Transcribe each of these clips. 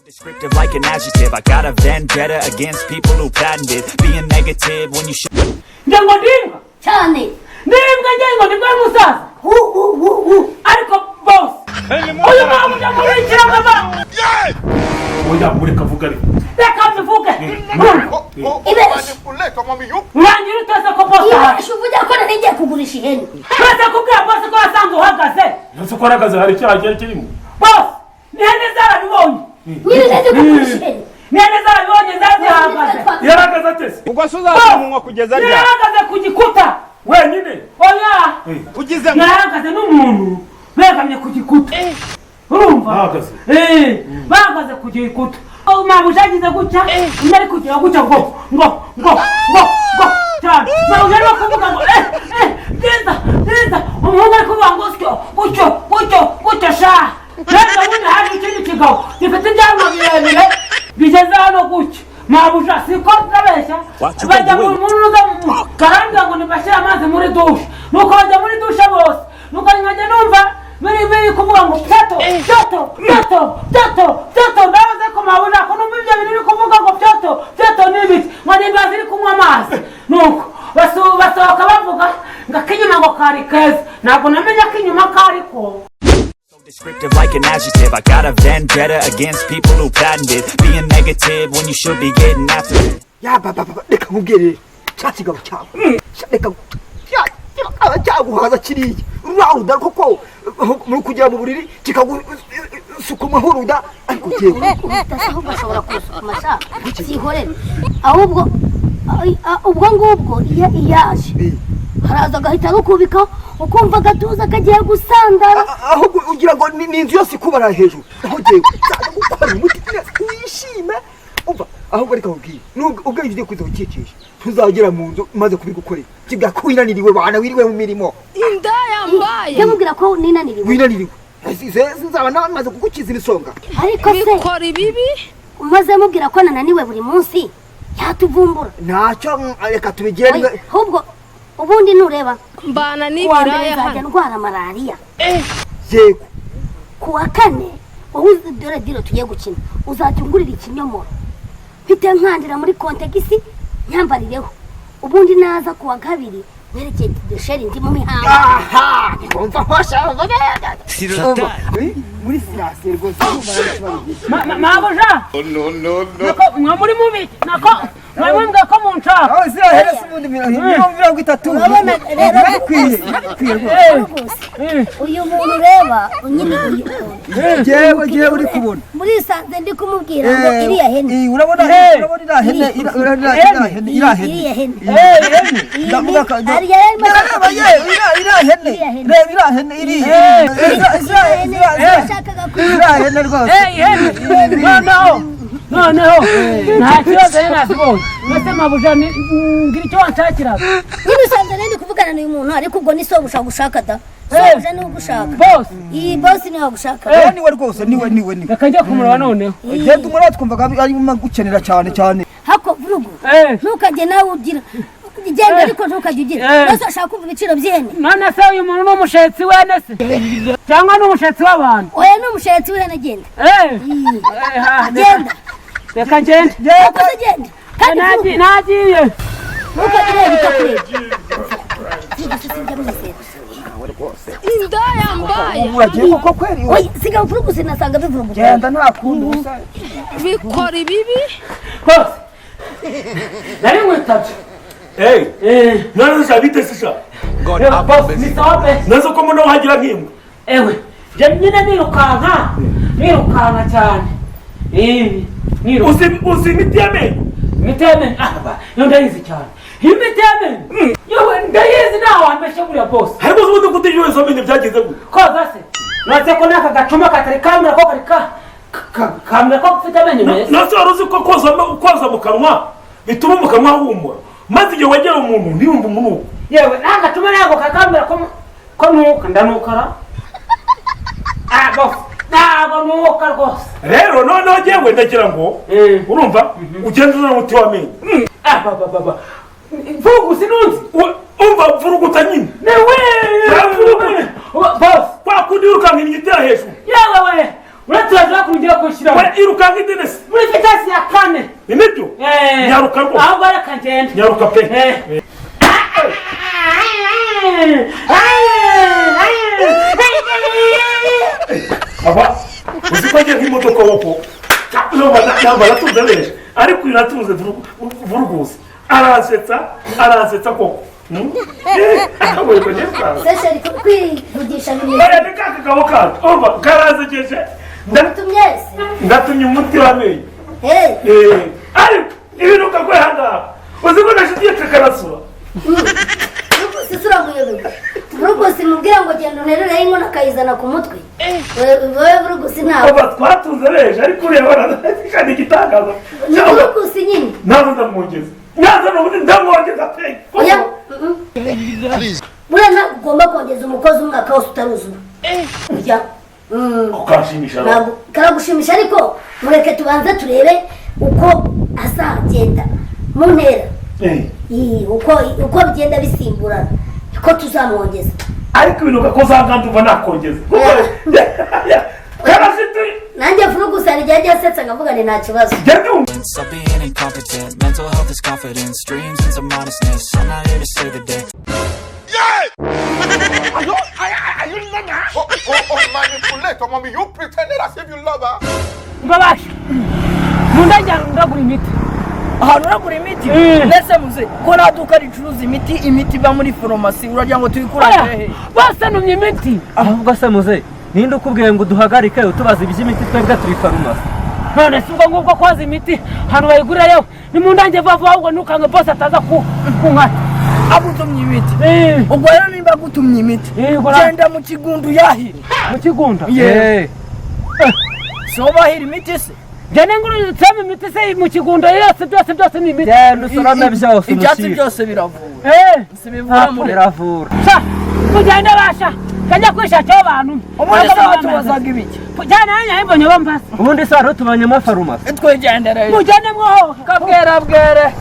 Descriptive like an adjective. I got a vendetta against people who patented being negative when you should. Njye ngo ndimbwa? Cyane. Ndimbwa? Njye ngo ndimbwa y'umusaza? Hu hu hu hu. Ariko boss, uyu mpamvu ujya mubikira mama. Oya, mureka avuga ariko. Reka mbivuge. Ibeshye. Urangira uteze ko boss ahari. Ibeshye uvuge ko nari ngiye kugurisha ihene. Uretse kubwira boss ko wasanze uhagaze. Ese ko ahagaze hari icyaha cyari kirimo? Boss, n'ihene zarabibonye. Nyine nari kugurisha ihene. N'ihene zarabibonye, zari zihagaze. Yarahagaze atese? Ubwo se uzazana umunwa kugeza ryari? Yarahagaze ku gikuta. Wenyine? Oya. Ugize ngo Yarahagaze n'umuntu begamye ku gikuta, urumva? Bahagaze? Eh, bahagaze ku gikuta. Mabuja agize gutya, undi ari kugira gutya ngo ngo ngo ngo ngo cyane. Mabuja arimo kuvuga ngo eh eh, byiza byiza. Umuhungu ari kuvuga ngo gutyo gutyo gutyo gutyo sha. Rero ubundi haje ikindi kigabo gifite ibyanwa birebire bigeze hano gutya. Mabuja, siko ndabeshya? Bajya mu muruza, karambwira ngo nibashyire amazi muri douche. Nuko bajya muri douche bose. Nuko nkajya numva biri kuvuga ngo pyato pyato pyato pyato pyato. Ndabaze ko mabuja, ko numva ibyo bintu biri kuvuga ngo pyato pyato ni ibiki? Ngo nimba ziri kunywa amazi. Nuko basohoka bavuga ngo ak'inyuma ngo kari keza. Ntabwo namenye ak'inyuma kari ko. Descriptive like an adjective. I got a vendetta against people who patented being negative when you should be getting after it. Ya baba baba, reka nkubwire rero, cya kigabo cyawe, reka cyaguhaza kiriya ruriya ruda koko, muri kugera mu buriri kikagusukumaho uruda, ariko yewe. Uruda se ahubwo ashobora kurusukuma sha, sihorere ahubwo. Ubwo ngubwo iyo iyaje haraza agahita arukubika, ukumva agatuza kagiye gusandara. Ahubwo ugira ngo ni inzu yose ikubara hejuru. Aho ngewe nzaza gukora umuti neza wishime. Umva, ahubwo reka nkubwire, nubwo ubwo ugiye kuza gukicisha, tuzagera mu nzu maze kubigukorera kiga ko winaniriwe bana, wiriwe mu mirimo. Inda yambaye. Jya mubwira ko ninaniriwe. Winaniriwe, nzaba namaze kugukiza imisonga. Ariko se bikora ibibi. Umaze mubwira ko nananiwe buri munsi, yatuvumbura. Ntacyo, reka tubigire Oya, ahubwo ubundi nureba mbana kuwa mbere n'ibiraya nzajya hano. Ndwara malariya. Yego. Ku wa kane wowe dore diro tugiye gukina, uzajya ungurira ikinyomoro mfite nkandira muri kontegisi nyambarireho. Ubundi naza ku wa kabiri mwerekeye desheri ndi mu mihango. Aha ntiwumva hose muri sirasiye rwose, urumva nta kibazo. Mabuja, nako mwa muri mubi, nako mwari mumbwiye ko munshaka. Aho ziriya hene si ubundi 30,000. Urabona rero. Bikwiye, bikwiye rwose. Rwose uyu muntu ureba nyine uyu Jewe uri kubona muri sanze ndi kumubwira ngo iriya hene. Urabona, urabona iriya hene, iriya hene, iriya hene. Iriya hene. Ndavuga ka Ariya yarimo Reba ye, iriya hene. Iriya hene. Reba iriya hene, iriya Iriya hene yashakaga iriya hene rwose. Ihene, noneho nta kibazo rero, nazibonye. Mbese mabuja, ngira icyo wanshakiraga? Nyine usanze nari ndi kuvugana n'uyu muntu, ariko ubwo ni sobuja gushaka da, sobuja niwe ugushaka. Boss. Iyi boss niwe wagushaka. Niwe rwose, niwe, niwe, niwe. Reka njye kumureba noneho. Genda umureba, twumvaga arimo gukenera cyane cyane. Hako vurugu. Ntukajye nawe ugira genda, ariko ntukajye ugira. Bose bashaka kumva ibiciro by'ihene. None se uyu muntu ni umushetsi wene se cyangwa ni umushetsi w'abantu? Oya, ni umushetsi w'ihene, genda. Ha, Genda. Reka ngende. Wakoze, genda kandi vurugu. Nagiye. Ntukajye ureba itakureba. Vurugu se sinjya mwizera. Inda yambaye. Uragiye koko kweri? Oya, siga vurugu, sinasanga bivurugu. Genda, nta kundi ubusa. Bikora ibibi. Hose nari nkwitabye. Hey, none se bite se sha? Boss, ni sawa pe. Nazo ko mbona wahagira nk'imbwa. Ewe, njye nyine nirukanka, nirukanka cyane. Niruka. Uzi imiti y'amenyo? Imiti y'amenyo? Ah ba, yo ndayizi cyane imiti y'amenyo. Yewe, ndayizi, ntawe wambeshya buriya, boss. Ariko uzi ubundi kutiryoza izo amenyo byagenze gute? Koza se nonese ko n'aka gacuma katari kambwira ko kari kambwira ko ufite amenyo meza? Nase wari uzi ko koza mu kanwa bituma mu kanwa humura, maze igihe wegera umuntu ntiyumve umunuko? Yewe, n'aka gacuma ntabwo kakambwira ko nuka. Ndanukara? Ah boss, ntabwo nuka rwose. Rero noneho jyewe ndagira ngo urumva ugenda uzana umuti w'amenyo. Ah ba ba ba ba, mvuga sinunzi. Umva, vuruguta nyine. Niwe. Vuruguta. Boss. Kwa kundi wirukanka inyuma itera hejuru. Yewe we. Uretse uraza kongera kwishyira. We irukanka idenesi. Muri vitesse ya 4. Nibyo? Nyaruka rwose. Ahubwo reka ngende. Nyaruka pe. Aba uzi ko agiye nk'imodoka woko baratunze benshi ariko uyu aratunze vuruguzi aransetsa koko akagoye ko ngiye sesheri kwivugisha bimwe oya ni ka kagabo kacu umva karansekeje ndatumye umuti w'amenyo ariko ibintu ukagoye ahangaha uzi ko nashigiye kakarasura Vurugusi mubwira ngo genda unterureho inkono akayizana ku mutwe. Wowe Vurugusi ntabwo. Oba twatunze benshi ariko ureba kandi igitangaza. Ni Vurugusi nyine. Naza ndamwongeza. Naza n'ubundi ndamwongeza pe. Oya. Buriya ntabwo ugomba kongeza umukozi umwaka wose utaruzura. Oya. Ukanshimisha. Ntabwo karagushimisha ariko mureke tubanze turebe uko azagenda mu ntera. Uko bigenda bisimburana. Ko tuzamwongeza ariko ibintu gakoza ndumva nakongeza karafite nanjye Vurugusi hari igihe ajya asetsa nkavuga ni nta kibazo. Stop being incompetent, mental health is confidence, dreams and some honestness. I'm not here to save the day. Are you nana? Oh, manipulate, mommy. You pretended as if you love her. Mbabasha mundajya ndagura imiti. Ahantu uragura imiti ndetse muze ko nta duka ricuruza imiti iba muri farumasi uragira ngo tuyikura hehe? Bose numye imiti. Ahubwo se muze ninde ukubwiye ngo duhagarike utubaza iby'imiti twebwe turi farumasi? None si ubwo ngubwo koza imiti ahantu bayigurirayo ni mu ndange vuba vuba ahubwo ntukange bose ataza kunkata. Agutumye imiti ubwo rero nimba agutumye imiti genda mu kigundu yahira. Mu kigunda? Si wowe bahira imiti se? Jana nguru tsame imiti se mu kigunda yose byose byose ni imiti. Genda usorome byose. Ibyatsi byose biravura. Si bivura muri biravura. Sha mugende basha kajya kwishakira abantu. Ubundi se watubazaga ibiki? Jana nanjye mbonye bambasa. Ubundi se hariho tubanyemo farumasi. Twigendere. Mugende mwoho. Kabwera bwere.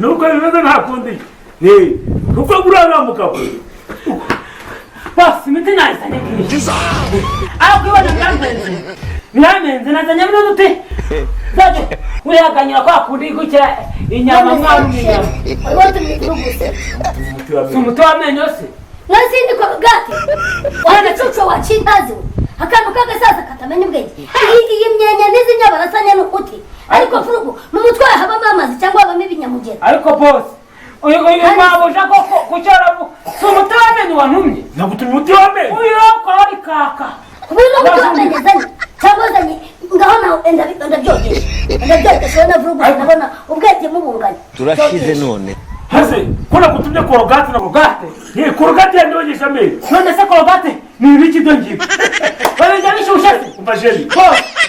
Nuko bimeze nta kundi. Kuko buriya mugabo. Bose imiti nayizanye ngiyi. Aho kwibona byampenze. Biramenze nazanye n'uduti. Zaje urihaganyira kwa kundi gukira inyama mwana inyama. Si umuti w'amenyo se? Nasi Korogate. Wana cucu wa chintazi. Akantu k'agasaza katamenya ubwenge. Iyi myenya n'izi nyabarasanya n'ukuti. Ariko Furugu mu mutwe habamo amazi cyangwa habamo ibinyamugera. Ariko boss uyu mabuja koko kucyara si umuti w'amenyo wantumye. Nagutumye umuti w'amenyo. Uyu ukora rikaka. Ubu ni umuti w'amenyo azanye cyangwa azanye ngaho nawe ndabyogesha. Ndabyogesha na Furugu ndabona ubwenge mubunganye. Turashize none. Hase ko nagutumye Korogate na Korogate. Ye Korogate yandogesha amenyo. None se Korogate ni ibiki byo ngibyo? Babijya bishushe se? Umva jeri.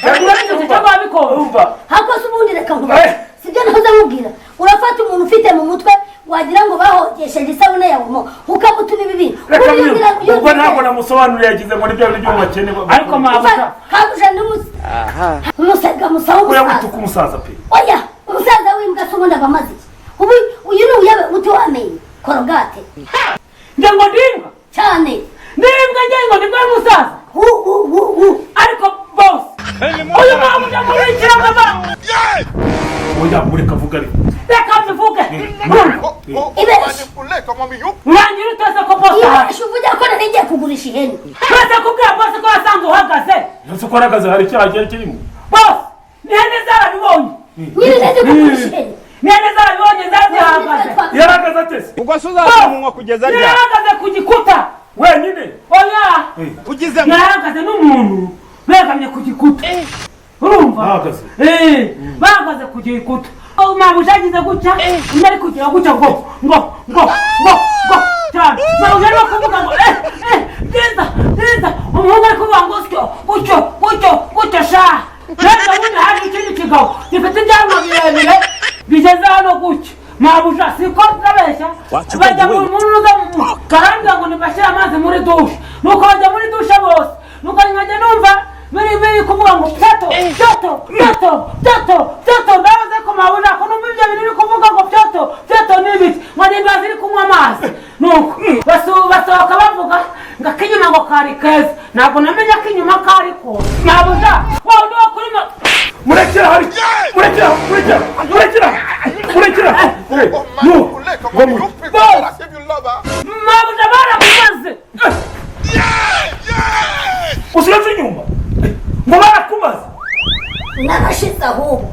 Cyangwa babikora. Umva. Hako se ubundi reka nkubaze. Sibyo nahoze nkubwira. Urafata umuntu ufite mu mutwe wagira ngo bahogesheje isabune ya Omo ukamutuma ibi bintu. Ubwo ntabwo namusobanuriye yagize ngo nibyo bintu by'ubukene. Ariko mabuja kabuja n'umusega musaho umusaza. Oya umusaza pe. Oya umusaza w'imbwa se ubundi aba amaze iki? Ubu uyu ni uyabe umuti w'amenyo Korogate. Njye ngo ndimbwa cyane. Ndimbwa njye ngo ndimbwa y'umusaza. Ariko boss uyu mabuja murikira mama. Oya mureka avuga ariko. Reka mbivuge. Urangira uteze ko boss ahari. Ibeshe uvuge ko nari ngiye kugurisha ihene. Uretse kubwira boss ko wasanze uhagaze. Ese ko ahagaze hari icyaha cyari kirimo? Boss n'ihene zarabibonye. Nyine nari kugurisha ihene. N'ihene zarabibonye zazihagaze. Yarahagaze ate se? Ubwo se uzazana umunwa kugeza ryari? Yarahagaze ku gikuta. Wenyine? Oya. Ugize ngo Yarahagaze n'umuntu begamye ku gikuta. Urumva? Bahagaze. Bahagaze ku gikuta. Mabuja agize gutya undi ari kugira gutya ngo ngo ngo ngo ngo cyane. Mabuja arimo kuvuga ngo byiza byiza umuhungu ari kuvuga ngo gutyo gutyo gutyo gutyo sha. Rero ubundi haje ikindi kigabo gifite ibyanwa birebire bigeze hano gutya. Mabuja siko ndabeshya bajya mu muruza karambwira ngo nibashyire amazi muri dushe nuko bajya muri dushe bose nuko nkajya numva biri kuvuga ngo pyato pyato pyato pyato pyato ndabaze ko mabuja ko numva ibyo bintu biri kuvuga ngo pyato pyato ni ibiki ngo nimba ziri kunywa amazi nuko basohoka bavuga ngo ak'inyuma ngo kari keza ntabwo namenya ko inyuma kari ko Mabuja, wa wundi wo kuri ma Murekera hari, murekera, murekera, murekera, murekera. Oh, manipulate ọmọ mi, you pretended as if you love her. Mabuja barakumaze. Usigaze inyuma ngo barakumaze. Narashize ahubwo.